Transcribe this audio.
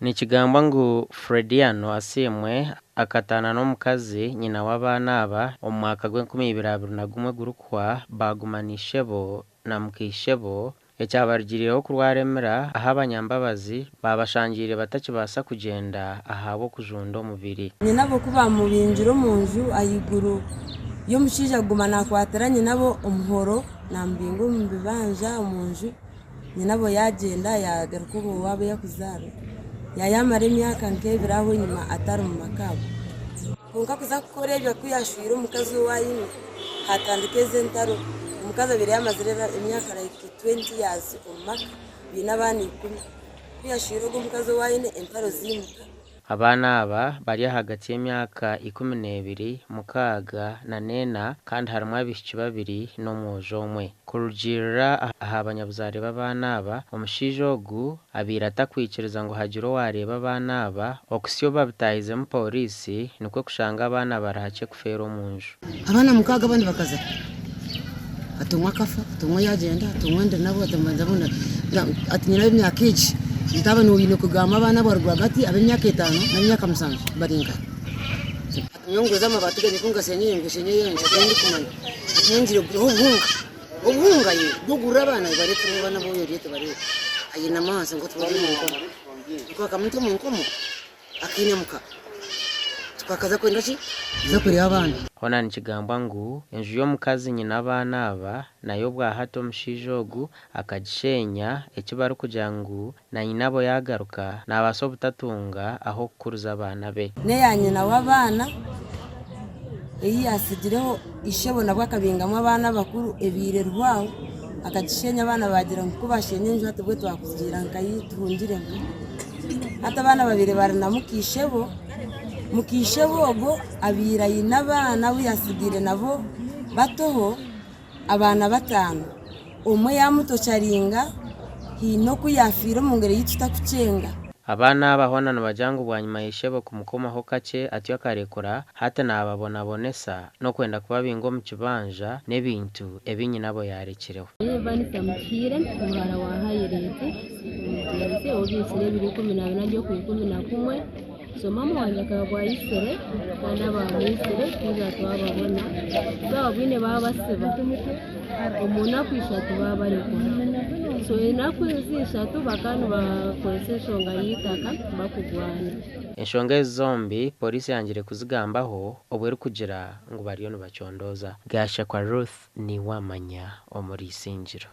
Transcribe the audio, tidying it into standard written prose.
Nikigambwa ngu Frediano Asiimwe akataana n'omukazi nyina w'abaana aba omu mwaka gw'e 2021 gurikuhwa baaguma na ishebo na mukaishebo ekyabarugiriireho kurwara emira ahu abanyambabazi baabashangiire batakibaasa kugyenda ahabw'okujunda omubiri. Nyinabo ku baamubingire omu nju ahaiguru y'omushaija kuguma naakwatira nyinabo omuhoro naamubinga omu bibanja omu nju, nyinabo yaagyenda yaagaruka owaabo ei arikuzaarwa. Yaayamara emyaka nk'ebiri aho enyima atari mu maka ago. Kwonka kuza kukora ebyo ku yaashwire omukazi ou aine, haatandika ezi entaro. Omukazi abaire yaamazire emyaka like 20 years omu maka baine abaana 10. Ku yaashwire ogwo omukazi ou aine, entaro ziimuka. Abaana aba bari ahagati y'emyaka 12, 6 na n'ena kandi harimu abaishiki babiri n'omwojo omwe. Kurugiirira aha banyabuzaare b'abaana aba, omushaija ogu abaire atakwikiriza ngu hagire owaareeba abaana aba okuhitsya obu babitaahizemu pooriisi nikwo kushanga abaana bari hakye kufeera omu nju. Abaana mukaaga abandi bakaza hati omwe akafa hati omwe yagyenda hati omwe ndi nabo hati hati nyine ab'emyaka egi ntaaba oine kugamba abaana abu rwagati ab'emyaka etaano n'ab'emyaka 7 bari nkahi? Hati nyowe nguze amabaati gangye ku ngashenyire ngashenye enju tindikumanya hati nyowe ngiire kuguraho obuhunga obuhunga bw'okugurira abaana bareete abaana boona oreete bareebe ainame ahansi ngu tubari omu nkomo bakamuta omu nkomo. Akainamuka tukakaza kwenda ki? Kuza kureeba abaana. Hoona nikigambwa ngu enju y'omukazi nyina abaana aba nayo obwahati omushaija ogu akagishenya eki barikugira ngu na nyinabo yaagaruka naabaasa obutatunga ah'okukuriza abaana be. N'eya nyina w'abaana ei yaatsigireho ishebo nabwo akabingamu abaana abakuru ebaire eriho aho akagishenya abaana baagira ngu ku baashenya enju hati bwe twakugiira nkahi tuhungire nkahi. Hati abaana babaire bari na mukaishebo, mukaishebo ogwo abaire aine abaana abu yaatsigaire nabo batoho abaana bataano. Omwe yaamutocaringa haine oku yaafiire omu ngeri ei tutarikukyenga. Abaana aba hoona nibagira ngu bwanyima ya ishebo kumukomaho kakye atyo akarekura, hati naababonabonesa n'okwenda kubabinga omu kibanja n'ebintu ebi nyinabo yaarekireho. Evanisa Mukiire muhara wa Haireti omugyenzi ou baitsire ebiro 14 by'okwa11 so maama wangye akaba bwayitsire kandi abaamwitsire twija twababona tubabwine baabasiba omu naku ishatu baabarekura so enaku ezi ishatu bakaba nibakoresa enshonga y'eitaka bakugwana. Enshonga ezi zombi pooriisi eyangire kuzigambaho obwo erikugira ngu bariyo nibacondooza. Gashakwa Ruth niiwe amanya omuri Isingiro.